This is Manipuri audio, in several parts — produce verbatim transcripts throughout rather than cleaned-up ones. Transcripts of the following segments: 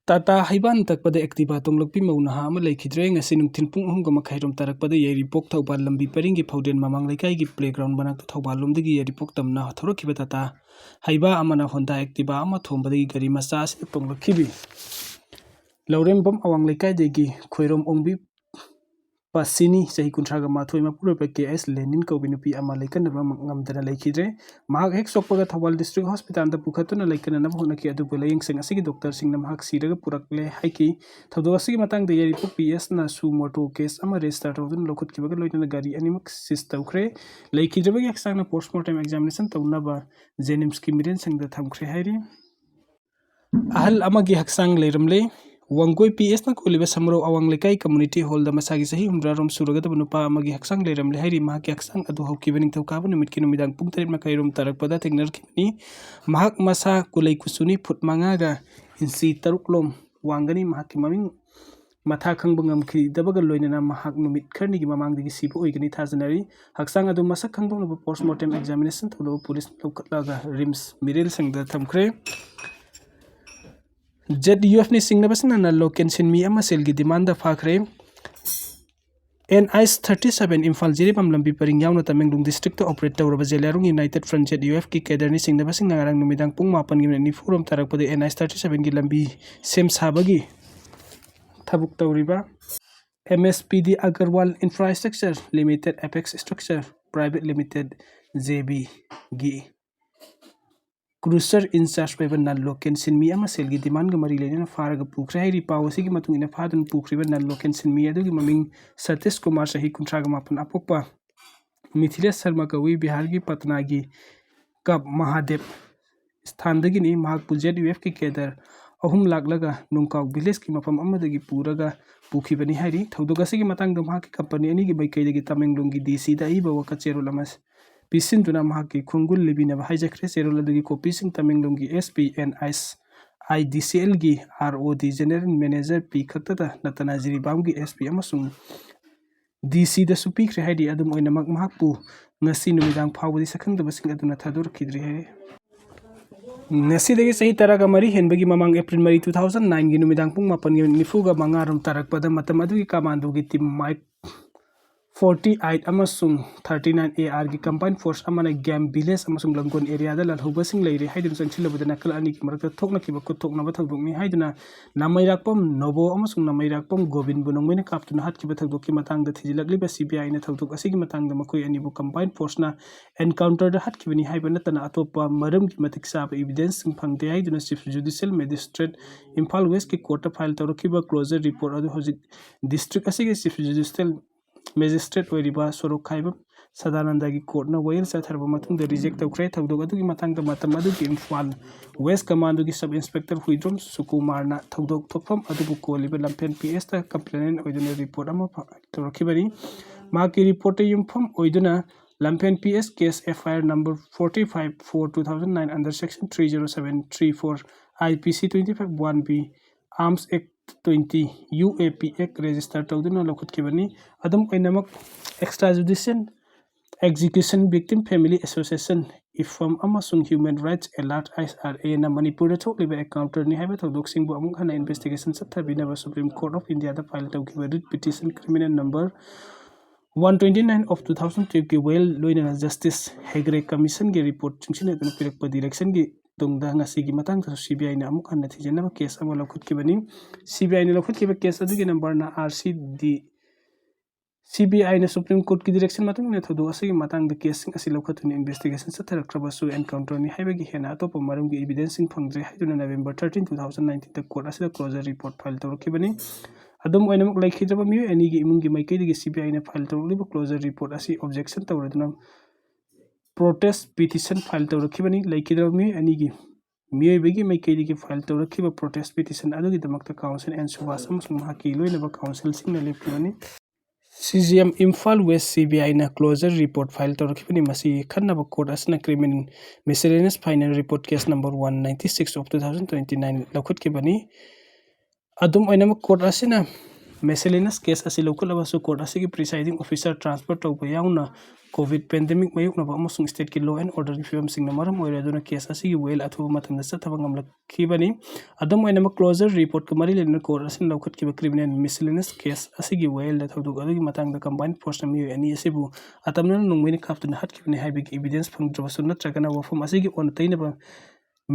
ꯇꯥꯇꯥ ꯍꯩꯕꯥꯅ ꯇꯛꯄꯗ ꯑꯦꯛꯇꯤꯚꯥ ꯇꯣꯡꯂꯛꯄꯤ ꯃꯧ ꯅꯍꯥ ꯑꯃ ꯂꯩꯈꯤꯗ꯭ꯔꯦ꯫ ꯉꯁꯤ ꯅꯨꯡꯊꯤꯜ ꯄꯨꯡ ꯑꯍꯨꯝꯒ ꯃꯈꯥꯏꯔꯣꯝ ꯇꯥꯔꯛꯄꯗ ꯌꯥꯏꯔꯤꯄꯣꯛ ꯊꯧꯕꯥꯜ ꯂꯝꯕꯤ ꯄꯔꯤꯡꯒꯤ ꯐꯧꯗꯦꯟ ꯃꯃꯥꯡ ꯂꯩꯀꯥꯏꯒꯤ ꯄ꯭ꯂꯦꯒ꯭ꯔꯥꯎꯟ ꯃꯅꯥꯛꯇ ꯊꯧꯕꯥꯜ ꯂꯣꯝꯗꯒꯤ ꯌꯥꯏꯔꯤꯄꯣꯛ ꯇꯝꯅ ꯊꯧꯔꯛꯈꯤꯕ ꯇꯥꯇꯥ ꯍꯩꯕꯥ ꯑꯃꯅ ꯍꯣꯟꯗꯥ ꯑꯦꯛꯇꯤꯚꯥ ꯑꯃ ꯊꯣꯝꯕꯗꯒꯤ ꯒꯥꯔꯤ ꯃꯆꯥ ꯑꯁꯤꯗ ꯇꯣꯡꯂꯛꯈꯤꯕꯤ ꯂꯧꯔꯦꯝꯕꯝ ꯑꯋꯥꯡ ꯂꯩꯀꯥꯏꯗꯒꯤ ꯈꯣꯏꯔꯣꯝ ꯑꯣꯡꯕꯤ ꯄꯥꯁꯤꯅꯤ, ꯆꯍꯤ ꯀꯨꯟꯊ꯭ꯔꯥꯒ ꯃꯥꯊꯣꯏ, ꯃꯄꯨꯔꯣꯏꯕ ꯀꯦ ꯑꯦꯁ ꯂꯦꯅꯤꯟ ꯀꯧꯕꯤ ꯅꯨꯄꯤ ꯑꯃ ꯂꯩꯀꯟꯅꯕ ꯉꯝꯗꯅ ꯂꯩꯈꯤꯗ꯭ꯔꯦ꯫ ꯃꯍꯥꯛ ꯍꯦꯛ ꯁꯣꯛꯄꯒ ꯊꯧꯕꯥꯜ ꯗꯤꯁꯇ꯭ꯔꯤꯛ ꯍꯣꯁꯄꯤꯇꯥꯜꯗ ꯄꯨꯈꯠꯇꯨꯅ ꯂꯩꯀꯟꯅꯅꯕ ꯍꯣꯠꯅꯈꯤ, ꯑꯗꯨꯕꯨ ꯂꯥꯏꯌꯦꯡꯁꯪ ꯑꯁꯤꯒꯤ ꯗꯣꯛꯇꯔꯁꯤꯡꯅ ꯃꯍꯥꯛ ꯁꯤꯔꯒ ꯄꯨꯔꯛꯂꯦ ꯍꯥꯏꯈꯤ꯫ ꯊꯧꯗꯣꯛ ꯑꯁꯤꯒꯤ ꯃꯇꯥꯡꯗ ꯌꯥꯏꯔꯤꯄꯣꯛ ꯄꯤ ꯑꯦꯁꯅ ꯁꯨ ꯃꯣꯇꯣ ꯀꯦꯁ ꯑꯃ ꯔꯦꯖꯤꯁꯇꯥꯔ ꯇꯧꯗꯨꯅ ꯂꯧꯈꯠꯈꯤꯕꯒ ꯂꯣꯏꯅꯅ ꯒꯥꯔꯤ ꯑꯅꯤꯃꯛ ꯁꯤꯖ ꯇꯧꯈ꯭ꯔꯦ꯫ ꯂꯩꯈꯤꯗ꯭ꯔꯕꯒꯤ ꯍꯛꯆꯥꯡꯅ ꯄꯣꯁꯃꯣꯔꯇꯦꯝ ꯑꯦꯛꯖꯥꯃꯤꯅꯦꯁꯟ ꯇꯧꯅꯕ ꯖꯦꯅꯤꯝꯁꯀꯤ ꯃꯤꯔꯦꯟꯁꯤꯡꯗ ꯊꯝꯈ꯭ꯔꯦ ꯍꯥꯏꯔꯤ꯫ ꯑꯍꯜ ꯑꯃꯒꯤ ꯍꯛꯆꯥꯡ ꯂꯩꯔꯝꯂꯦ꯫ ꯋꯥꯡꯒꯣꯏ ꯄꯤ ꯑꯦꯁꯅ ꯀꯣꯜꯂꯤꯕ ꯁꯃꯔꯧ ꯑꯋꯥꯡ ꯂꯩꯀꯥꯏ ꯀꯝꯃ꯭ꯌꯨꯅꯤꯇꯤ ꯍꯣꯜꯗ ꯃꯁꯥꯒꯤ ꯆꯍꯤ ꯍꯨꯝꯗ꯭ꯔꯥ ꯔꯣꯝ ꯁꯨꯔꯒꯗꯕ ꯅꯨꯄꯥ ꯑꯃꯒꯤ ꯍꯛꯆꯥꯡ ꯂꯩꯔꯝꯂꯦ ꯍꯥꯏꯔꯤ꯫ ꯃꯍꯥꯛꯀꯤ ꯍꯛꯆꯥꯡ ꯑꯗꯨ ꯍꯧꯈꯤꯕ ꯅꯤꯡꯊꯧꯀꯥꯕ ꯅꯨꯃꯤꯠꯀꯤ ꯅꯨꯃꯤꯗꯥꯡ ꯄꯨꯡ ꯇꯔꯦꯠ ꯃꯈꯥꯏ ꯔꯣꯝ ꯇꯥꯔꯛꯄꯗ ꯊꯦꯡꯅꯔꯛꯈꯤꯕꯅꯤ꯫ ꯃꯍꯥꯛ ꯃꯁꯥ ꯀꯨꯂꯩ ꯀꯨꯆꯨꯅꯤ, ꯐꯨꯠ ꯃꯉꯥꯒ ꯏꯟꯆꯤ ꯇꯔꯨꯛ ꯂꯣꯝ ꯋꯥꯡꯒꯅꯤ꯫ ꯃꯍꯥꯛꯀꯤ ꯃꯃꯤꯡ ꯃꯊꯥ ꯈꯪꯕ ꯉꯝꯈꯤꯗꯕꯒ ꯂꯣꯏꯅꯅ ꯃꯍꯥꯛ ꯅꯨꯃꯤꯠ ꯈꯔꯅꯤꯒꯤ ꯃꯃꯥꯡꯗꯒꯤ ꯁꯤꯕ ꯑꯣꯏꯒꯅꯤ ꯊꯥꯖꯅꯔꯤ꯫ ꯍꯛꯆꯥꯡ ꯑꯗꯨ ꯃꯁꯛ ꯈꯪꯗꯣꯛꯅꯕ ꯄꯣꯁꯃꯣꯔꯇꯦꯝ ꯑꯦꯛꯖꯥꯃꯤꯅꯦꯁꯟ ꯇꯧꯅꯕ ꯄꯨꯂꯤꯁꯅ ꯂꯧꯈꯠꯂꯒ ꯔꯤꯝꯁ ꯃꯤꯔꯦꯜꯁꯤꯡꯗ ꯊꯝꯈ꯭ꯔꯦ꯫ ꯖꯦꯠ ꯌꯨ ꯑꯦꯐꯅ ꯆꯤꯡꯅꯕꯁꯤꯡꯅ ꯅꯟ ꯂꯣꯀꯦꯜ ꯁꯤꯟꯃꯤ ꯑꯃ ꯁꯦꯜꯒꯤ ꯗꯤꯃꯥꯟꯗ ꯐꯥꯈ꯭ꯔꯦ꯫ N H thirty seven Imphal Jiribam ꯂꯝꯕꯤ ꯄꯔꯤꯡ ꯌꯥꯎꯅ ꯇꯃꯦꯡꯂꯣꯡ ꯗꯤꯁꯇ꯭ꯔꯤꯛꯇ ꯑꯣꯄꯔꯦꯠ ꯇꯧꯔꯕ Zeliangrong united front, Z U ꯑꯦꯐꯀꯤ ꯀꯦꯗꯔꯅ ꯆꯤꯡꯅꯕꯁꯤꯡꯅ ꯉꯔꯥꯡ ꯅꯨꯃꯤꯗꯥꯡ ꯄꯨꯡ ꯃꯥꯄꯟꯒꯤ ꯃꯤꯅꯤꯠ ꯅꯤꯐꯨ ꯔꯣꯝ ꯇꯥꯔꯛꯄꯗ ꯑꯦꯟ ꯑꯩꯆ ꯊꯥꯔꯇꯤ ꯁꯚꯦꯟꯒꯤ ꯂꯝꯕꯤ ꯁꯦꯝ ꯁꯥꯕꯒꯤ ꯊꯕꯛ ꯇꯧꯔꯤꯕ M S P D Agarwal infrastructure limited, Apex structure private limited, J ꯕꯤꯒꯤ ꯀ꯭ꯔꯨꯁꯔ ꯏꯟꯆꯥꯔꯖ ꯑꯣꯏꯕ ꯅꯟ ꯂꯣꯀꯦꯜ ꯁꯤꯟꯃꯤ ꯑꯃ ꯁꯦꯜꯒꯤ ꯗꯤꯃꯥꯟꯒ ꯃꯔꯤ ꯂꯩꯅꯅ ꯐꯥꯔꯒ ꯄꯨꯈ꯭ꯔꯦ ꯍꯥꯏꯔꯤ꯫ ꯄꯥꯎ ꯑꯁꯤꯒꯤ ꯃꯇꯨꯡ ꯏꯟꯅ ꯐꯥꯗꯨꯅ ꯄꯨꯈ꯭ꯔꯤꯕ ꯅꯟ ꯂꯣꯀꯦꯜ ꯁꯤꯟꯃꯤ ꯑꯗꯨꯒꯤ ꯃꯃꯤꯡ ꯁꯇꯤꯁ ꯀꯨꯃꯥꯔ, ꯆꯍꯤ ꯀꯨꯟꯊ꯭ꯔꯥꯒ ꯃꯥꯄꯟ ꯑꯄꯣꯛꯄ ꯃꯤꯊꯤꯂꯦꯁ ꯁꯔꯃ ꯀꯧꯏ꯫ ꯕꯤꯍꯥꯔꯒꯤ ꯄꯠꯅꯥꯒꯤ ꯀꯥꯞ ꯃꯍꯥꯗꯦꯕ ꯁ꯭ꯊꯥꯟꯗꯒꯤꯅꯤ꯫ ꯃꯍꯥꯛꯄꯨ ꯖꯦꯠ ꯌꯨ ꯑꯦꯐꯀꯤ ꯀꯦꯗꯔ ꯑꯍꯨꯝ ꯂꯥꯛꯂꯒ ꯅꯨꯡꯀꯥꯎ ꯚꯤꯂꯦꯖꯀꯤ ꯃꯐꯝ ꯑꯃꯗꯒꯤ ꯄꯨꯔꯒ ꯄꯨꯈꯤꯕꯅꯤ ꯍꯥꯏꯔꯤ꯫ ꯊꯧꯗꯣꯛ ꯑꯁꯤꯒꯤ ꯃꯇꯥꯡꯗ ꯃꯍꯥꯛꯀꯤ ꯀꯝꯄꯅꯤ ꯑꯅꯤꯒꯤ ꯃꯥꯏꯀꯩꯗꯒꯤ ꯇꯃꯦꯡꯂꯣꯡꯒꯤ ꯗꯤ ꯁꯤꯗ ꯑꯏꯕ ꯋꯥꯀꯠ ꯆꯦꯔꯣꯜ ꯑꯃ ꯄꯤꯁꯤꯟꯗꯨꯅ ꯃꯍꯥꯛꯀꯤ ꯈꯣꯡꯒꯨꯜ ꯂꯤꯕꯤꯅꯕ ꯍꯥꯏꯖꯈ꯭ꯔꯦ꯫ ꯆꯦꯔꯣꯜ ꯑꯗꯨꯒꯤ ꯀꯣꯄꯤꯁꯤꯡ ꯇꯃꯦꯡꯂꯣꯡꯒꯤ S P, and I C I D ꯁꯤ ꯑꯦꯜꯒꯤ ꯑꯥꯔ ꯑꯣ ꯗꯤ ꯖꯦꯅꯦꯔꯦꯜ ꯃꯦꯅꯦꯖꯔ ꯄꯤ ꯈꯛꯇꯗ ꯅꯠꯇꯅ ꯖꯤꯔꯤꯕꯥꯝꯒꯤ ꯑꯦꯁ ꯄꯤ ꯑꯃꯁꯨꯡ ꯗꯤ ꯁꯤꯗꯁꯨ ꯄꯤꯈ꯭ꯔꯦ ꯍꯥꯏꯔꯤ꯫ ꯑꯗꯨꯝ ꯑꯣꯏꯅꯃꯛ, ꯃꯍꯥꯛꯄꯨ ꯉꯁꯤ ꯅꯨꯃꯤꯗꯥꯡ ꯐꯥꯎꯕꯗꯤ ꯁꯛꯈꯪꯗꯕꯁꯤꯡ ꯑꯗꯨꯅ ꯊꯥꯗꯣꯔꯛꯈꯤꯗ꯭ꯔꯤ ꯍꯥꯏꯔꯤ꯫ ꯉꯁꯤꯗꯒꯤ ꯆꯍꯤ ꯇꯔꯥꯒ ꯃꯔꯤ ꯍꯦꯟꯕꯒꯤ ꯃꯃꯥꯡ April ꯃꯔꯤ, two thousand nineꯒꯤ ꯅꯨꯃꯤꯗꯥꯡ ꯄꯨꯡ ꯃꯥꯄꯟꯒꯤ ꯃꯤꯅꯤꯠ ꯅꯤꯐꯨꯒ ꯃꯉꯥ ꯔꯣꯝ ꯇꯥꯔꯛꯄꯗ ꯃꯇꯝ ꯑꯗꯨꯒꯤ ꯀꯃꯥꯟꯗꯣꯒꯤ team Mike forty eight ꯑꯃꯁꯨꯡ thirty nine ARꯒꯤ combined force ꯑꯃꯅ ꯒ꯭ꯌꯥꯝ village ꯑꯃꯁꯨꯡ ꯂꯝꯒꯣꯟ areaꯗ ꯂꯥꯜꯍꯧꯕꯁꯤꯡ ꯂꯩꯔꯦ ꯍꯥꯏꯗꯨꯅ ꯆꯪꯁꯤꯜꯂꯕꯗ ꯅꯥꯀꯜ ꯑꯅꯤꯒꯤ ꯃꯔꯛꯇ ꯊꯣꯛꯅꯈꯤꯕ ꯈꯨꯠꯊꯣꯛꯅꯕ ꯊꯧꯗꯣꯛꯅꯤ ꯍꯥꯏꯗꯨꯅ ꯅꯥꯃꯩꯔꯥꯛꯄꯝ ꯅꯣꯕꯣ ꯑꯃꯁꯨꯡ ꯅꯥꯃꯩꯔꯥꯛꯄꯝ ꯒꯣꯕꯤꯟꯕꯨ ꯅꯣꯡꯃꯩꯅ ꯀꯥꯞꯇꯨꯅ ꯍꯥꯠꯈꯤꯕ ꯊꯧꯗꯣꯛꯀꯤ ꯃꯇꯥꯡꯗ ꯊꯤꯖꯤꯜꯂꯛꯂꯤꯕ CBIꯅ ꯊꯧꯗꯣꯛ ꯑꯁꯤꯒꯤ ꯃꯇꯥꯡꯗ ꯃꯈꯣꯏ ꯑꯅꯤꯕꯨ combined forceꯅ encounterꯗ ꯍꯥꯠꯈꯤꯕꯅꯤ ꯍꯥꯏꯕ ꯅꯠꯇꯅ ꯑꯇꯣꯞꯄ ꯃꯔꯝꯒꯤ ꯃꯇꯤꯛ ꯆꯥꯕ evidenceꯁꯤꯡ ꯐꯪꯗꯦ ꯍꯥꯏꯗꯨꯅ Chief Judicial Magistrate Imphal Westꯀꯤ courtꯇ file ꯇꯧꯔꯛꯈꯤꯕ closure report ꯑꯗꯨ ꯍꯧꯖꯤꯛ district ꯑꯁꯤꯒꯤ Chief Judicial Magistrate ꯑꯣꯏꯔꯤꯕ ꯁꯣꯔꯣꯛ ꯈꯥꯏꯕꯝ ꯁꯗꯥꯅꯟꯗꯒꯤ courtꯅ ꯋꯥꯌꯦꯜ ꯆꯠꯊꯔꯕ ꯃꯇꯨꯡꯗ reject ꯇꯧꯈ꯭ꯔꯦ꯫ ꯊꯧꯗꯣꯛ ꯑꯗꯨꯒꯤ ꯃꯇꯥꯡꯗ ꯃꯇꯝ ꯑꯗꯨꯒꯤ Imphal West commandꯒꯤ Sub Inspector Huidrom ꯁꯨꯀꯨꯃꯥꯔꯅ ꯊꯧꯗꯣꯛ ꯊꯣꯛꯐꯝ ꯑꯗꯨꯕꯨ ꯀꯣꯜꯂꯤꯕ ꯂꯝꯐꯦꯜ PSꯇ complainant ꯑꯣꯏꯗꯨꯅ report ꯑꯃ file ꯇꯧꯔꯛꯈꯤꯕꯅꯤ꯫ ꯃꯍꯥꯛꯀꯤ reportꯇ ꯌꯨꯝꯐꯝ ꯑꯣꯏꯗꯨꯅ ꯂꯝꯐꯦꯜ PS case FIR number forty five four two thousand nine under section three zero seven three four IPC twenty five one B Arms Act twenty UAP Act register ꯇꯧꯗꯨꯅ ꯂꯧꯈꯠꯈꯤꯕꯅꯤ꯫ ꯑꯗꯨꯝ ꯑꯣꯏꯅꯃꯛ extrajudicial execution victim family association, IFFAM ꯑꯃꯁꯨꯡ Human Rights Alert IRAꯅ ꯃꯅꯤꯄꯨꯔꯗ ꯊꯣꯛꯂꯤꯕ encounterꯅꯤ ꯍꯥꯏꯕ ꯊꯧꯗꯣꯛꯁꯤꯡꯕꯨ ꯑꯃꯨꯛ ꯍꯟꯅ investigation ꯆꯠꯊꯕꯤꯅꯕ Supreme Court of Indiaꯗ file ꯇꯧꯈꯤꯕ writ petition criminal number one twenty nine of two thousand twelveꯀꯤ ꯋꯥꯌꯦꯜ ꯂꯣꯏꯅꯅ Justice Hegde Commissionꯒꯤ report ꯆꯨꯡꯁꯤꯟꯅꯗꯨꯅ ꯄꯤꯔꯛꯄ directionꯒꯤ ꯇꯨꯡꯗ ꯉꯁꯤꯒꯤ ꯃꯇꯥꯡꯗꯁꯨ CBIꯅ ꯑꯃꯨꯛ ꯍꯟꯅ ꯊꯤꯖꯤꯟꯅꯕ case ꯑꯃ ꯂꯧꯈꯠꯈꯤꯕꯅꯤ꯫ CBIꯅ ꯂꯧꯈꯠꯈꯤꯕ case ꯑꯗꯨꯒꯤ numberꯅ RCD CBIꯅ Supreme Courtꯀꯤ direction ꯃꯇꯨꯡ ꯏꯟꯅ ꯊꯧꯗꯣꯛ ꯑꯁꯤꯒꯤ ꯃꯇꯥꯡꯗ caseꯁꯤꯡ ꯑꯁꯤ ꯂꯧꯈꯠꯇꯨꯅ investigation ꯆꯠꯊꯔꯛꯇ꯭ꯔꯕꯁꯨ encounterꯅꯤ ꯍꯥꯏꯕꯒꯤ ꯍꯦꯟꯅ ꯑꯇꯣꯞꯄ ꯃꯔꯝꯒꯤ evidenceꯁꯤꯡ ꯐꯪꯗ꯭ꯔꯦ ꯍꯥꯏꯗꯨꯅ November thirteen, two thousand nineteenꯗ court ꯑꯁꯤꯗ closure report file ꯇꯧꯔꯛꯈꯤꯕꯅꯤ꯫ ꯑꯗꯨꯝ ꯑꯣꯏꯅꯃꯛ ꯂꯩꯈꯤꯗ꯭ꯔꯕ ꯃꯤꯑꯣꯏ ꯑꯅꯤꯒꯤ ꯏꯃꯨꯡꯒꯤ ꯃꯥꯏꯀꯩꯗꯒꯤ CBIꯅ file ꯇꯧꯔꯛꯂꯤꯕ closure report ꯑꯁꯤ objection ꯇꯧꯔꯗꯨꯅ protest petition file ꯇꯧꯔꯛꯈꯤꯕꯅꯤ꯫ ꯂꯩꯈꯤꯗ꯭ꯔꯕ ꯃꯤꯑꯣꯏ ꯑꯅꯤꯒꯤ ꯃꯤꯑꯣꯏꯕꯒꯤ ꯃꯥꯏꯀꯩꯗꯒꯤ file ꯇꯧꯔꯛꯈꯤꯕ protest petition ꯑꯗꯨꯒꯤꯗꯃꯛꯇ counsel N ꯁꯨꯕꯥꯁ ꯑꯃꯁꯨꯡ ꯃꯍꯥꯛꯀꯤ ꯂꯣꯏꯅꯕ counselꯁꯤꯡꯅ ꯂꯦꯞꯈꯤꯕꯅꯤ꯫ CJM Imphal West CBIꯅ closure report file ꯇꯧꯔꯛꯈꯤꯕꯅꯤ꯫ ꯃꯁꯤꯒꯤ ꯈꯟꯅꯕ court ꯑꯁꯤꯅ criminal miscellaneous final report case number one ninety six of two thousand twenty nine ꯂꯧꯈꯠꯈꯤꯕꯅꯤ꯫ ꯑꯗꯨꯝ ꯑꯣꯏꯅꯃꯛ court ꯑꯁꯤꯅ Miscellaneous case ꯑꯁꯤ ꯂꯧꯈꯠꯂꯕꯁꯨ court ꯑꯁꯤꯒꯤ presiding officer transfer ꯇꯧꯕ ꯌꯥꯎꯅ COVID pandemic ꯃꯥꯌꯣꯛꯅꯕ ꯑꯃꯁꯨꯡ stateꯀꯤ law and orderꯒꯤ ꯐꯤꯕꯝꯁꯤꯡꯅ ꯃꯔꯝ ꯑꯣꯏꯔꯗꯨꯅ case ꯑꯁꯤꯒꯤ ꯋꯥꯌꯦꯜ ꯑꯊꯨꯕ ꯃꯇꯝꯗ ꯆꯠꯊꯕ ꯉꯝꯂꯛꯈꯤꯕꯅꯤ꯫ ꯑꯗꯨꯝ ꯑꯣꯏꯅꯃꯛ, closure reportꯀ ꯃꯔꯤ ꯂꯩꯅꯅ court ꯑꯁꯤꯅ ꯂꯧꯈꯠꯈꯤꯕ criminal miscellaneous case ꯑꯁꯤꯒꯤ ꯋꯥꯌꯦꯜꯗ ꯊꯧꯗꯣꯛ ꯑꯗꯨꯒꯤ ꯃꯇꯥꯡꯗ combined forceꯅ ꯃꯤꯑꯣꯏ ꯑꯅꯤ ꯑꯁꯤꯕꯨ ꯑꯇꯝꯅꯅ ꯅꯣꯡꯃꯩꯅ ꯀꯥꯞꯇꯨꯅ ꯍꯥꯠꯈꯤꯕꯅꯤ ꯍꯥꯏꯕꯒꯤ evidence ꯐꯪꯗ꯭ꯔꯕꯁꯨ ꯅꯠꯇ꯭ꯔꯒꯅ ꯋꯥꯐꯝ ꯑꯁꯤꯒꯤ ꯑꯣꯟꯅ ꯇꯩꯅꯕ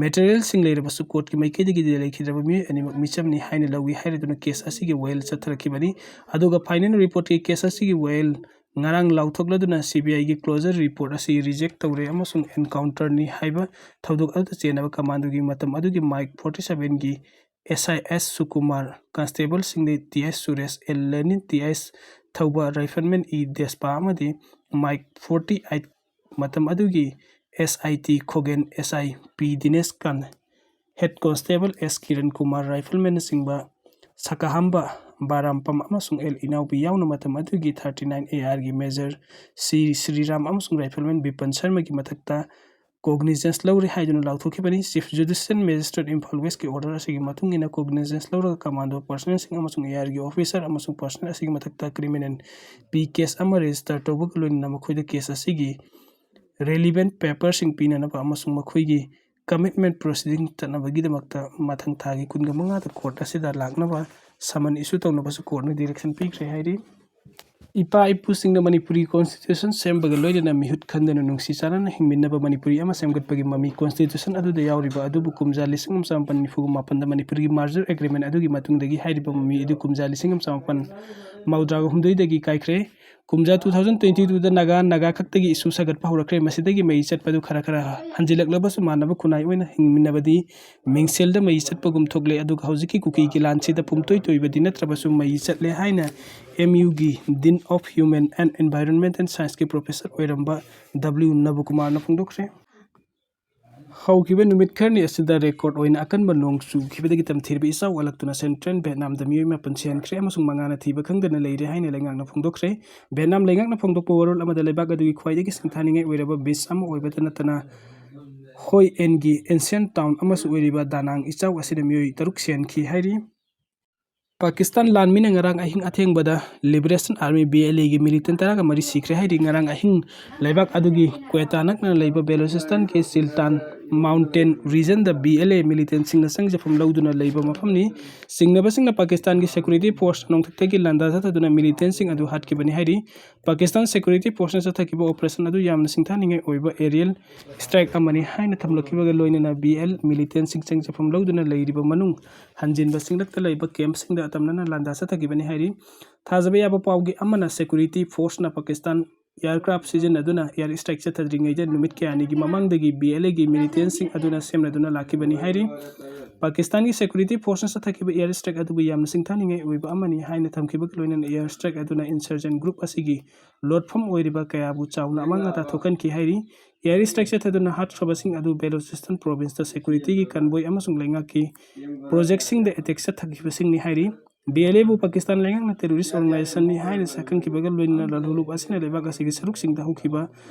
materialꯁꯤꯡ ꯂꯩꯔꯕꯁꯨ courtꯀꯤ ꯃꯥꯏꯀꯩꯗꯒꯤꯗꯤ ꯂꯩꯈꯤꯗ꯭ꯔꯕ ꯃꯤꯑꯣꯏ ꯑꯅꯤꯃꯛ ꯃꯤꯆꯝꯅꯤ ꯍꯥꯏꯅ ꯂꯧꯏ ꯍꯥꯏꯔꯗꯨꯅ case ꯑꯁꯤꯒꯤ ꯋꯥꯌꯦꯜ ꯆꯠꯊꯔꯛꯈꯤꯕꯅꯤ꯫ ꯑꯗꯨꯒ final reportꯀꯤ case ꯑꯁꯤꯒꯤ ꯋꯥꯌꯦꯜ ꯉꯔꯥꯡ ꯂꯥꯎꯊꯣꯛꯂꯗꯨꯅ CBIꯒꯤ closure report ꯑꯁꯤ reject ꯇꯧꯔꯦ ꯑꯃꯁꯨꯡ encounterꯅꯤ ꯍꯥꯏꯕ ꯊꯧꯗꯣꯛ ꯑꯗꯨꯗ ꯆꯦꯟꯅꯕ commandꯒꯤ ꯃꯇꯝ ꯑꯗꯨꯒꯤ Mike forty sevenꯒꯤ SI S ꯁꯨꯀꯨꯃꯥꯔ, constableꯁꯤꯡꯗꯤ TS Suresh, L ꯂꯦꯅꯤꯟ, TS ꯊꯧꯕ, rifleman E ꯗꯦꯁꯄꯥ ꯑꯃꯗꯤ Mike forty eight ꯃꯇꯝ ꯑꯗꯨꯒꯤ SIT ꯈꯣꯒꯦꯟ, SI P ꯗꯤꯅꯦꯁ ꯀꯥꯟ, head constable S Kiran Kumar, riflemanꯅꯆꯤꯡꯕ ꯁꯀꯥꯍꯝꯕ ꯕꯥꯔꯥꯝꯄꯝ ꯑꯃꯁꯨꯡ L ꯏꯅꯥꯎꯄꯤ ꯌꯥꯎꯅ ꯃꯇꯝ ꯑꯗꯨꯒꯤ thirty nine ARꯒꯤ major C Shriram ꯑꯃꯁꯨꯡ rifleman ꯕꯤꯄꯟ ꯁꯔꯃꯒꯤ ꯃꯊꯛꯇ cognizance ꯂꯧꯔꯦ ꯍꯥꯏꯗꯨꯅ ꯂꯥꯎꯊꯣꯛꯈꯤꯕꯅꯤ꯫ Chief Judicial Magistrate Imphal Westꯀꯤ order ꯑꯁꯤꯒꯤ ꯃꯇꯨꯡ ꯏꯟꯅ cognizance ꯂꯧꯔꯒ commando personnelꯁꯤꯡ ꯑꯃꯁꯨꯡ ARꯒꯤ officer ꯑꯃꯁꯨꯡ personnel ꯑꯁꯤꯒꯤ ꯃꯊꯛꯇ criminal P case ꯑꯃ register ꯇꯧꯕꯒ ꯂꯣꯏꯅꯅ ꯃꯈꯣꯏꯗ case ꯑꯁꯤꯒꯤ relevant paperꯁꯤꯡ ꯄꯤꯅꯅꯕ ꯑꯃꯁꯨꯡ ꯃꯈꯣꯏꯒꯤ commitment proceeding ꯆꯠꯅꯕꯒꯤꯗꯃꯛꯇ ꯃꯊꯪ ꯊꯥꯒꯤ ꯀꯨꯟꯒ ꯃꯉꯥꯗ court ꯑꯁꯤꯗ ꯂꯥꯛꯅꯕ summon issue ꯇꯧꯅꯕꯁꯨ courtꯅ direction ꯄꯤꯈ꯭ꯔꯦ ꯍꯥꯏꯔꯤ꯫ ꯏꯄꯥ ꯏꯄꯨꯁꯤꯡꯅ ꯃꯅꯤꯄꯨꯔꯤ constitution ꯁꯦꯝꯕꯒ ꯂꯣꯏꯅꯅ ꯃꯤꯍꯨꯠ ꯈꯟꯗꯅ ꯅꯨꯡꯁꯤ ꯆꯥꯟꯅꯅ ꯍꯤꯡꯃꯤꯟꯅꯕ ꯃꯅꯤꯄꯨꯔꯤ ꯑꯃ ꯁꯦꯝꯒꯠꯄꯒꯤ ꯃꯃꯤ constitution ꯑꯗꯨꯗ ꯌꯥꯎꯔꯤꯕ ꯑꯗꯨꯕꯨ ꯀꯨꯝꯖꯥ ꯂꯤꯁꯤꯡ ꯑꯃ ꯆꯃꯥꯄꯟ ꯅꯤꯐꯨꯒ ꯃꯥꯄꯟꯗ ꯃꯅꯤꯄꯨꯔꯒꯤ merger agreement ꯑꯗꯨꯒꯤ ꯃꯇꯨꯡꯗꯒꯤ ꯍꯥꯏꯔꯤꯕ ꯃꯃꯤ ꯑꯗꯨ ꯀꯨꯝꯖꯥ ꯂꯤꯁꯤꯡ ꯑꯃ ꯆꯃꯥꯄꯟ ꯃꯧꯗ꯭ꯔꯥꯒ ꯍꯨꯝꯗꯣꯏꯗꯒꯤ ꯀꯥꯏꯈ꯭ꯔꯦ꯫ ꯀꯨꯝꯖꯥ two thousand twenty twoꯗ Naga, Naga ꯈꯛꯇꯒꯤ issue ꯁꯥꯒꯠꯄ ꯍꯧꯔꯛꯈ꯭ꯔꯦ꯫ ꯃꯁꯤꯗꯒꯤ ꯃꯩ ꯆꯠꯄꯗꯨ ꯈꯔ ꯈꯔ ꯍꯟꯖꯤꯜꯂꯛꯂꯕꯁꯨ ꯃꯥꯟꯅꯕ ꯈꯨꯟꯅꯥꯏ ꯑꯣꯏꯅ ꯍꯤꯡꯃꯤꯟꯅꯕꯗꯤ ꯃꯤꯡꯁꯦꯜꯗ ꯃꯩ ꯆꯠꯄꯒꯨꯝ ꯊꯣꯛꯂꯦ꯫ ꯑꯗꯨꯒ ꯍꯧꯖꯤꯛꯀꯤ ꯀꯨꯀꯤꯒꯤ ꯂꯥꯟꯁꯤꯗ ꯄꯨꯝꯇꯣꯏ ꯇꯣꯏꯕꯗꯤ ꯅꯠꯇ꯭ꯔꯕꯁꯨ ꯃꯩ ꯆꯠꯂꯦ ꯍꯥꯏꯅ MUꯒꯤ Dean of Human and Environmental Scienceꯀꯤ professor ꯑꯣꯏꯔꯝꯕ W ꯅꯕꯀꯨꯃꯥꯔꯅ ꯐꯣꯡꯗꯣꯛꯈ꯭ꯔꯦ꯫ ꯍꯧꯈꯤꯕ ꯅꯨꯃꯤꯠ ꯈꯔꯅꯤ ꯑꯁꯤꯗ record ꯑꯣꯏꯅ ꯑꯀꯟꯕ ꯅꯣꯡ ꯆꯨꯈꯤꯕꯗꯒꯤ ꯇꯝꯊꯤꯔꯕ ꯏꯆꯥꯎ ꯋꯥꯠꯂꯛꯇꯨꯅ Central Vietnamꯗ ꯃꯤꯑꯣꯏ ꯃꯥꯄꯟ ꯁꯤꯍꯟꯈ꯭ꯔꯦ ꯑꯃꯁꯨꯡ ꯃꯉꯥꯅ ꯊꯤꯕ ꯈꯪꯗꯅ ꯂꯩꯔꯦ ꯍꯥꯏꯅ ꯂꯩꯉꯥꯛꯅ ꯐꯣꯡꯗꯣꯛꯈ꯭ꯔꯦ꯫ Vietnam ꯂꯩꯉꯥꯛꯅ ꯐꯣꯡꯗꯣꯛꯄ ꯋꯥꯔꯣꯜ ꯑꯃꯗ ꯂꯩꯕꯥꯛ ꯑꯗꯨꯒꯤ ꯈ꯭ꯋꯥꯏꯗꯒꯤ ꯁꯤꯡꯊꯥꯅꯤꯡꯉꯥꯏ ꯑꯣꯏꯔꯕ beach ꯑꯃ ꯑꯣꯏꯕꯇ ꯅꯠꯇꯅ Hoi An ꯒꯤ ancient town ꯑꯃꯁꯨ ꯑꯣꯏꯔꯤꯕ Da Nang ꯏꯆꯥꯎ ꯑꯁꯤꯅ ꯃꯤꯑꯣꯏ ꯇꯔꯨꯛ ꯁꯤꯍꯟꯈꯤ ꯍꯥꯏꯔꯤ꯫ ꯄꯥꯀꯤꯁꯇꯥꯟ ꯂꯥꯟꯃꯤꯅ ꯉꯔꯥꯡ ꯑꯍꯤꯡ ꯑꯊꯦꯡꯕꯗ Liberation Army, B L A, ꯒꯤ militant ꯇꯔꯥꯒ ꯃꯔꯤ ꯁꯤꯈ꯭ꯔꯦ ꯍꯥꯏꯔꯤ꯫ ꯉꯔꯥꯡ ꯑꯍꯤꯡ ꯂꯩꯕꯥꯛ ꯑꯗꯨꯒꯤ ꯀ꯭ꯋꯦꯇꯥ ꯅꯛꯅ ꯂꯩꯕ ꯕꯦꯂꯨꯆꯤꯁꯇꯥꯟꯒꯤ ꯁꯤꯜꯇꯥꯟ mountain regionꯗ B L A militantꯁꯤꯡꯅ ꯆꯪꯖꯐꯝ ꯂꯧꯗꯨꯅ ꯂꯩꯕ ꯃꯐꯝꯅꯤ꯫ ꯆꯤꯡꯅꯕꯁꯤꯡꯅ ꯄꯥꯀꯤꯁꯇꯥꯟꯒꯤ security force ꯅꯣꯡꯊꯛꯇꯒꯤ ꯂꯥꯟꯗꯥ ꯆꯠꯊꯗꯨꯅ militantꯁꯤꯡ ꯑꯗꯨ ꯍꯥꯠꯈꯤꯕꯅꯤ ꯍꯥꯏꯔꯤ꯫ ꯄꯥꯀꯤꯁꯇꯥꯟ security forceꯅ ꯆꯠꯊꯈꯤꯕ operation ꯑꯗꯨ ꯌꯥꯝꯅ ꯁꯤꯡꯊꯥꯅꯤꯡꯉꯥꯏ ꯑꯣꯏꯕ aerial strike ꯑꯃꯅꯤ ꯍꯥꯏꯅ ꯊꯝꯂꯛꯈꯤꯕꯒ ꯂꯣꯏꯅꯅ B L militantꯁꯤꯡ ꯆꯪꯖꯐꯝ ꯂꯧꯗꯨꯅ ꯂꯩꯔꯤꯕ ꯃꯅꯨꯡ ꯍꯟꯖꯤꯟꯕ ꯆꯤꯡꯂꯛꯇ ꯂꯩꯕ campꯁꯤꯡꯗ ꯑꯇꯝꯅꯅ ꯂꯥꯟꯗꯥ ꯆꯠꯊꯈꯤꯕꯅꯤ ꯍꯥꯏꯔꯤ꯫ ꯊꯥꯖꯕ ꯌꯥꯕ ꯄꯥꯎꯒꯤ ꯑꯃꯅ, security forceꯅ ꯄꯥꯀꯤꯁꯇꯥꯟ aircraft ꯁꯤꯖꯤꯟꯅꯗꯨꯅ air strike ꯆꯠꯊꯗ꯭ꯔꯤꯉꯩꯗ ꯅꯨꯃꯤꯠ ꯀꯌꯥꯅꯤꯒꯤ ꯃꯃꯥꯡꯗꯒꯤ B L Aꯒꯤ militantꯁꯤꯡ ꯑꯗꯨꯅ ꯁꯦꯝꯅꯗꯨꯅ ꯂꯥꯛꯈꯤꯕꯅꯤ ꯍꯥꯏꯔꯤ꯫ ꯄꯥꯀꯤꯁꯇꯥꯟꯒꯤ security forceꯅ ꯆꯠꯊꯈꯤꯕ air strike ꯑꯗꯨꯕꯨ ꯌꯥꯝꯅ ꯁꯤꯡꯊꯥꯅꯤꯡꯉꯥꯏ ꯑꯣꯏꯕ ꯑꯃꯅꯤ ꯍꯥꯏꯅ ꯊꯝꯈꯤꯕꯒ ꯂꯣꯏꯅꯅ air strike ꯑꯗꯨꯅ insurgent group ꯑꯁꯤꯒꯤ ꯂꯣꯠꯐꯝ ꯑꯣꯏꯔꯤꯕ ꯀꯌꯥꯕꯨ ꯆꯥꯎꯅ ꯑꯃꯥꯡ ꯑꯇꯥ ꯊꯣꯛꯍꯟꯈꯤ ꯍꯥꯏꯔꯤ꯫ Air strike ꯆꯠꯊꯗꯨꯅ ꯍꯥꯠꯈ꯭ꯔꯕꯁꯤꯡ ꯑꯗꯨ ꯕꯦꯂꯨꯆꯤꯁꯇꯥꯟ provinceꯇ securityꯒꯤ convoy ꯑꯃꯁꯨꯡ ꯂꯩꯉꯥꯛꯀꯤ projectꯁꯤꯡꯗ attack ꯆꯠꯊꯈꯤꯕꯁꯤꯡꯅꯤ ꯍꯥꯏꯔꯤ꯫ B L Aꯕꯨ ꯄꯥꯀꯤꯁꯇꯥꯟ ꯂꯩꯉꯥꯛꯅ terrorist organizationꯅꯤ ꯍꯥꯏꯅ ꯁꯛꯈꯟꯈꯤꯕꯒ ꯂꯣꯏꯅꯅ ꯂꯥꯜꯍꯧꯂꯨꯞ ꯑꯁꯤꯅ ꯂꯩꯕꯥꯛ ꯑꯁꯤꯒꯤ ꯁꯔꯨꯛꯁꯤꯡꯗ ꯍꯧꯈꯤꯕ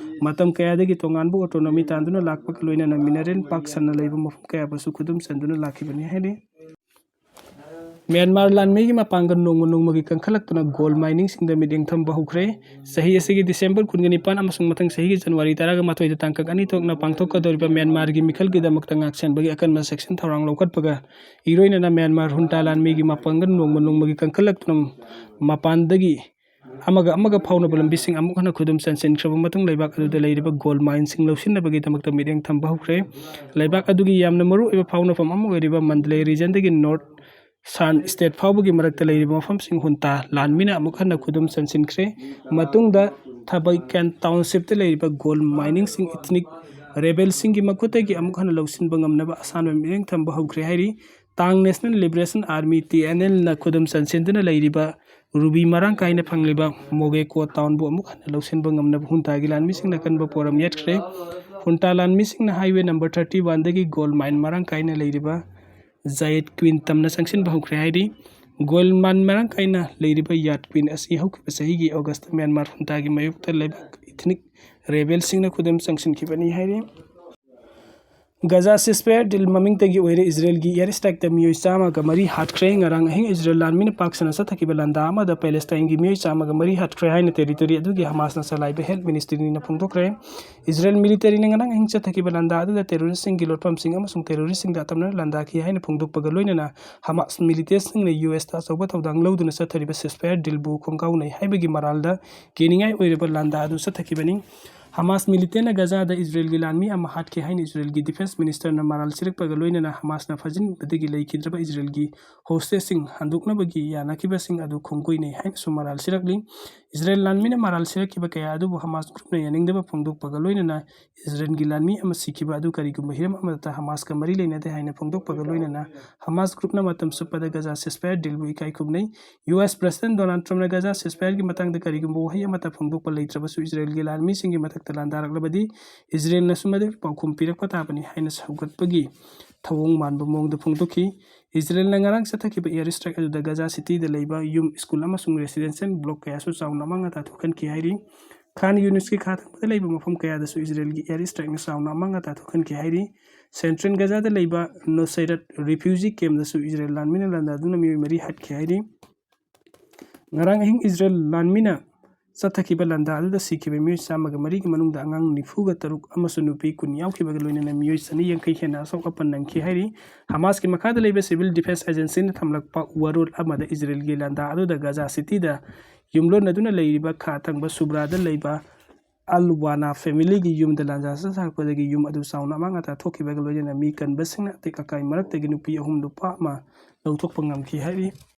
ꯃꯇꯝ ꯀꯌꯥꯗꯒꯤ ꯇꯣꯉꯥꯟꯕ autonomy ꯇꯥꯟꯗꯨꯅ ꯂꯥꯛꯄꯒ ꯂꯣꯏꯅꯅ mineral ꯄꯥꯛ ꯁꯟꯅ ꯂꯩꯕ ꯃꯐꯝ ꯀꯌꯥꯕꯨꯁꯨ ꯈꯨꯗꯨꯝ ꯆꯟꯗꯨꯅ ꯂꯥꯛꯈꯤꯕꯅꯤ ꯍꯥꯏꯔꯤ꯫ ꯃ꯭ꯌꯥꯟꯃꯥꯔ ꯂꯥꯟꯃꯤꯒꯤ ꯃꯄꯥꯡꯒꯜ ꯅꯣꯡꯃ ꯅꯣꯡꯃꯒꯤ ꯀꯟꯈꯠꯂꯛꯇꯨꯅ gold miningꯁꯤꯡꯗ ꯃꯤꯠꯌꯦꯡ ꯊꯝꯕ ꯍꯧꯈ꯭ꯔꯦ꯫ ꯆꯍꯤ ꯑꯁꯤꯒꯤ December ꯀꯨꯟꯒ ꯅꯤꯄꯥꯟ ꯑꯃꯁꯨꯡ ꯃꯊꯪ ꯆꯍꯤꯒꯤ January ꯇꯔꯥꯒ ꯃꯥꯊꯣꯏꯗ ꯇꯥꯡꯀꯛ ꯑꯅꯤ ꯊꯣꯛꯅ ꯄꯥꯡꯊꯣꯛꯀꯗꯧꯔꯤꯕ ꯃ꯭ꯌꯥꯟꯃꯥꯔꯒꯤ ꯃꯤꯈꯜꯒꯤꯗꯃꯛꯇ ꯉꯥꯛꯁꯦꯟꯕꯒꯤ ꯑꯀꯟꯕ section ꯊꯧꯔꯥꯡ ꯂꯧꯈꯠꯄꯒ ꯏꯔꯣꯏꯅꯅ ꯃ꯭ꯌꯥꯟꯃꯥꯔ junta ꯂꯥꯟꯃꯤꯒꯤ ꯃꯄꯥꯡꯒꯜ ꯅꯣꯡꯃ ꯅꯣꯡꯃꯒꯤ ꯀꯟꯈꯠꯂꯛꯇꯨꯅ ꯃꯄꯥꯟꯗꯒꯤ ꯑꯃꯒ ꯑꯃꯒ ꯐꯥꯎꯅꯕ ꯂꯝꯕꯤꯁꯤꯡ ꯑꯃꯨꯛ ꯍꯟꯅ ꯈꯨꯗꯨꯝ ꯆꯟꯁꯤꯟꯈ꯭ꯔꯕ ꯃꯇꯨꯡ ꯂꯩꯕꯥꯛ ꯑꯗꯨꯗ ꯂꯩꯔꯤꯕ gold mineꯁꯤꯡ ꯂꯧꯁꯤꯟꯅꯕꯒꯤꯗꯃꯛꯇ ꯃꯤꯠꯌꯦꯡ ꯊꯝꯕ ꯍꯧꯈ꯭ꯔꯦ꯫ ꯂꯩꯕꯥꯛ ꯑꯗꯨꯒꯤ ꯌꯥꯝꯅ ꯃꯔꯨꯑꯣꯏꯕ ꯐꯥꯎꯅꯐꯝ ꯑꯃ ꯑꯣꯏꯔꯤꯕ ꯃꯟꯗꯂꯦ regionꯗꯒꯤ North Shan state ꯐꯥꯎꯕꯒꯤ ꯃꯔꯛꯇ ꯂꯩꯔꯤꯕ ꯃꯐꯝꯁꯤꯡ junta ꯂꯥꯟꯃꯤꯅ ꯑꯃꯨꯛ ꯍꯟꯅ ꯈꯨꯗꯨꯝ ꯆꯟꯁꯤꯟꯈ꯭ꯔꯦ꯫ ꯃꯇꯨꯡꯗ Tabakan townshipꯇ ꯂꯩꯔꯤꯕ gold miningꯁꯤꯡ ethnic rebelꯁꯤꯡꯒꯤ ꯃꯈꯨꯠꯇꯒꯤ ꯑꯃꯨꯛ ꯍꯟꯅ ꯂꯧꯁꯤꯟꯕ ꯉꯝꯅꯕ ꯑꯁꯥꯟꯕ ꯃꯤꯠꯌꯦꯡ ꯊꯝꯕ ꯍꯧꯈ꯭ꯔꯦ ꯍꯥꯏꯔꯤ꯫ Tang National Liberation Army, T N Lꯅ ꯈꯨꯗꯨꯝ ꯆꯟꯁꯤꯟꯗꯨꯅ ꯂꯩꯔꯤꯕ ruby ꯃꯔꯥꯡ ꯀꯥꯏꯅ ꯐꯪꯂꯤꯕ Mogeko townꯕꯨ ꯑꯃꯨꯛ ꯍꯟꯅ ꯂꯧꯁꯤꯟꯕ ꯉꯝꯅꯕ juntaꯒꯤ ꯂꯥꯟꯃꯤꯁꯤꯡꯅ ꯀꯟꯕ ꯄꯣꯔꯝ ꯌꯥꯠꯈ꯭ꯔꯦ꯫ Junta ꯂꯥꯟꯃꯤꯁꯤꯡꯅ highway number thirty oneꯗꯒꯤ gold mine ꯃꯔꯥꯡ ꯀꯥꯏꯅ ꯂꯩꯔꯤꯕ Jait Queen ꯇꯝꯅ ꯆꯪꯁꯤꯟꯕ ꯍꯧꯈ꯭ꯔꯦ ꯍꯥꯏꯔꯤ꯫ Gold mine ꯃꯔꯥꯡ ꯀꯥꯏꯅ ꯂꯩꯔꯤꯕ Jait Queen ꯑꯁꯤ ꯍꯧꯈꯤꯕ ꯆꯍꯤꯒꯤ Augustꯇ ꯃ꯭ꯌꯥꯟꯃꯥꯔ juntaꯒꯤ ꯃꯥꯌꯣꯛꯇ ꯂꯩꯕꯥꯛ ethnic rebelꯁꯤꯡꯅ ꯈꯨꯗꯨꯝ ꯆꯪꯁꯤꯟꯈꯤꯕꯅꯤ ꯍꯥꯏꯔꯤ꯫ ꯒꯖꯥ ceasefire deal ꯃꯃꯤꯡꯇꯒꯤ ꯑꯣꯏꯔꯦ ꯏꯖꯔꯦꯜꯒꯤ air strikeꯇ ꯃꯤꯑꯣꯏ ꯆꯥꯝꯃꯒ ꯃꯔꯤ ꯍꯥꯠꯈ꯭ꯔꯦ꯫ ꯉꯔꯥꯡ ꯑꯍꯤꯡ ꯏꯖꯔꯦꯜ ꯂꯥꯟꯃꯤꯅ ꯄꯥꯛ ꯁꯟꯅ ꯆꯠꯊꯈꯤꯕ ꯂꯥꯟꯗꯥ ꯑꯃꯗ ꯄꯦꯂꯦꯁꯇꯥꯏꯟꯒꯤ ꯃꯤꯑꯣꯏ ꯆꯥꯝꯃꯒ ꯃꯔꯤ ꯍꯥꯠꯈ꯭ꯔꯦ ꯍꯥꯏꯅ territory ꯑꯗꯨꯒꯤ ꯍꯃꯥꯁꯅ ꯆꯂꯥꯏꯕ health ministryꯅ ꯐꯣꯡꯗꯣꯛꯈ꯭ꯔꯦ꯫ ꯏꯖꯔꯦꯜ militaryꯅ ꯉꯔꯥꯡ ꯑꯍꯤꯡ ꯆꯠꯊꯈꯤꯕ ꯂꯥꯟꯗꯥ ꯑꯗꯨꯗ terroristꯁꯤꯡꯒꯤ ꯂꯣꯠꯐꯝꯁꯤꯡ ꯑꯃꯁꯨꯡ terroristꯁꯤꯡꯗ ꯑꯇꯝꯅꯅ ꯂꯥꯟꯗꯥꯈꯤ ꯍꯥꯏꯅ ꯐꯣꯡꯗꯣꯛꯄꯒ ꯂꯣꯏꯅꯅ ꯍꯃꯥꯁ militantꯁꯤꯡꯅ USꯇ ꯑꯆꯧꯕ ꯊꯧꯗꯥꯡ ꯂꯧꯗꯨꯅ ꯆꯠꯊꯔꯤꯕ ceasefire dealꯕꯨ ꯈꯣꯡꯒꯥꯎꯅꯩ ꯍꯥꯏꯕꯒꯤ ꯃꯔꯥꯜꯗ ꯀꯤꯅꯤꯡꯉꯥꯏ ꯑꯣꯏꯔꯕ ꯂꯥꯟꯗꯥ ꯑꯗꯨ ꯆꯠꯊꯈꯤꯕꯅꯤ꯫ ꯍꯃꯥꯁ militantꯅ ꯒꯖꯥꯗ ꯏꯖꯔꯦꯜꯒꯤ ꯂꯥꯟꯃꯤ ꯑꯃ ꯍꯥꯠꯈꯤ ꯍꯥꯏꯅ ꯏꯖꯔꯦꯜꯒꯤ defence ministerꯅ ꯃꯔꯥꯜ ꯁꯤꯔꯛꯄꯒ ꯂꯣꯏꯅꯅ ꯍꯃꯥꯁꯅ ꯐꯥꯖꯤꯟꯕꯗꯒꯤ ꯂꯩꯈꯤꯗ꯭ꯔꯕ ꯏꯖꯔꯦꯜꯒꯤ hostageꯁꯤꯡ ꯍꯟꯗꯣꯛꯅꯕꯒꯤ ꯌꯥꯅꯈꯤꯕꯁꯤꯡ ꯑꯗꯨ ꯈꯣꯡꯒꯣꯏꯅꯩ ꯍꯥꯏꯅꯁꯨ ꯃꯔꯥꯜ ꯁꯤꯔꯛꯂꯤ꯫ ꯏꯖꯔꯦꯜ ꯂꯥꯟꯃꯤꯅ ꯃꯔꯥꯜ ꯁꯤꯔꯛꯈꯤꯕ ꯀꯌꯥ ꯑꯗꯨꯕꯨ ꯍꯃꯥꯁ groupꯅ ꯌꯥꯅꯤꯡꯗꯕ ꯐꯣꯡꯗꯣꯛꯄꯒ ꯂꯣꯏꯅꯅ ꯏꯖꯔꯦꯜꯒꯤ ꯂꯥꯟꯃꯤ ꯑꯃ ꯁꯤꯈꯤꯕ ꯑꯗꯨ ꯀꯔꯤꯒꯨꯝꯕ ꯍꯤꯔꯝ ꯑꯃꯗꯇ ꯍꯃꯥꯁꯀ ꯃꯔꯤ ꯂꯩꯅꯗꯦ ꯍꯥꯏꯅ ꯐꯣꯡꯗꯣꯛꯄꯒ ꯂꯣꯏꯅꯅ ꯍꯃꯥꯁ groupꯅ ꯃꯇꯝ ꯆꯨꯞꯄꯗ ꯒꯖꯥ ceasefire dealꯕꯨ ꯏꯀꯥꯏ ꯈꯨꯝꯅꯩ꯫ US President Donald Trumpꯅ ꯒꯖꯥ ceasefireꯒꯤ ꯃꯇꯥꯡꯗ ꯀꯔꯤꯒꯨꯝꯕ ꯋꯥꯍꯩ ꯑꯃꯠꯇ ꯐꯣꯡꯗꯣꯛꯄ ꯂꯩꯇ꯭ꯔꯕꯁꯨ ꯏꯖꯔꯦꯜꯒꯤ ꯂꯥꯟꯃꯤꯁꯤꯡꯒꯤ ꯃꯊꯛꯇ ꯂꯥꯟꯗꯥꯔꯛꯂꯕꯗꯤ ꯏꯖꯔꯦꯜꯅꯁꯨ ꯃꯗꯨꯒꯤ ꯄꯥꯎꯈꯨꯝ ꯄꯤꯔꯛꯄ ꯇꯥꯕꯅꯤ ꯍꯥꯏꯅ ꯁꯧꯒꯠꯄꯒꯤ ꯊꯧꯑꯣꯡ ꯃꯥꯟꯕ ꯃꯑꯣꯡꯗ ꯐꯣꯡꯗꯣꯛꯈꯤ꯫ ꯏꯖꯔꯦꯜꯅ ꯉꯔꯥꯡ ꯆꯠꯊꯈꯤꯕ air strike ꯑꯗꯨꯗ ꯒꯖꯥ cityꯗ ꯂꯩꯕ ꯌꯨꯝ, school ꯑꯃꯁꯨꯡ residential block ꯀꯌꯥꯁꯨ ꯆꯥꯎꯅ ꯑꯃꯥꯡ ꯑꯇꯥ ꯊꯣꯛꯍꯟꯈꯤ ꯍꯥꯏꯔꯤ꯫ ꯈꯥꯟ ꯌꯨꯅꯤꯁꯀꯤ ꯈꯥ ꯊꯪꯕꯗ ꯂꯩꯕ ꯃꯐꯝ ꯀꯌꯥꯗꯁꯨ ꯏꯖꯔꯦꯜꯒꯤ air strikeꯅ ꯆꯥꯎꯅ ꯑꯃꯥꯡ ꯑꯇꯥ ꯊꯣꯛꯍꯟꯈꯤ ꯍꯥꯏꯔꯤ꯫ Central ꯒꯖꯥꯗ ꯂꯩꯕ ꯅꯣꯁꯩꯔꯠ refugee campꯗꯁꯨ ꯏꯖꯔꯦꯜ ꯂꯥꯟꯃꯤꯅ ꯂꯥꯟꯗꯥꯗꯨꯅ ꯃꯤꯑꯣꯏ ꯃꯔꯤ ꯍꯥꯠꯈꯤ ꯍꯥꯏꯔꯤ꯫ ꯉꯔꯥꯡ ꯑꯍꯤꯡ ꯏꯖꯔꯦꯜ ꯂꯥꯟꯃꯤꯅ ꯆꯠꯊꯈꯤꯕ ꯂꯥꯟꯗꯥ ꯑꯗꯨꯗ ꯁꯤꯈꯤꯕ ꯃꯤꯑꯣꯏ ꯆꯥꯝꯃꯒ ꯃꯔꯤꯒꯤ ꯃꯅꯨꯡꯗ ꯑꯉꯥꯡ ꯅꯤꯐꯨꯒ ꯇꯔꯨꯛ ꯑꯃꯁꯨꯡ ꯅꯨꯄꯤ ꯀꯨꯟ ꯌꯥꯎꯈꯤꯕꯒ ꯂꯣꯏꯅꯅ ꯃꯤꯑꯣꯏ ꯆꯅꯤ ꯌꯥꯡꯈꯩ ꯍꯦꯟꯅ ꯑꯁꯣꯛ ꯑꯄꯟ ꯅꯪꯈꯤ ꯍꯥꯏꯔꯤ꯫ ꯍꯃꯥꯁꯀꯤ ꯃꯈꯥꯗ ꯂꯩꯕ civil defence agencyꯅ ꯊꯝꯂꯛꯄ ꯋꯥꯔꯣꯜ ꯑꯃꯗ ꯏꯖꯔꯦꯜꯒꯤ ꯂꯥꯟꯗꯥ ꯑꯗꯨꯗ ꯒꯖꯥ cityꯗ ꯌꯨꯝꯂꯣꯟꯅꯗꯨꯅ ꯂꯩꯔꯤꯕ ꯈꯥ ꯊꯪꯕ ꯁꯨꯕ꯭ꯔꯥꯗ ꯂꯩꯕ ꯑꯜ ꯋꯥꯅꯥ familyꯒꯤ ꯌꯨꯝꯗ ꯂꯥꯟꯖꯥ ꯆꯠꯊꯔꯛꯄꯗꯒꯤ ꯌꯨꯝ ꯑꯗꯨ ꯆꯥꯎꯅ ꯑꯃꯥꯡ ꯑꯇꯥ ꯊꯣꯛꯈꯤꯕꯒ ꯂꯣꯏꯅꯅ ꯃꯤ ꯀꯟꯕꯁꯤꯡꯅ ꯑꯇꯦꯛ ꯑꯀꯥꯏ ꯃꯔꯛꯇꯒꯤ ꯅꯨꯄꯤ ꯑꯍꯨꯝ ꯅꯨꯄꯥ ꯑꯃ ꯂꯧꯊꯣꯛꯄ ꯉꯝꯈꯤ ꯍꯥꯏꯔꯤ꯫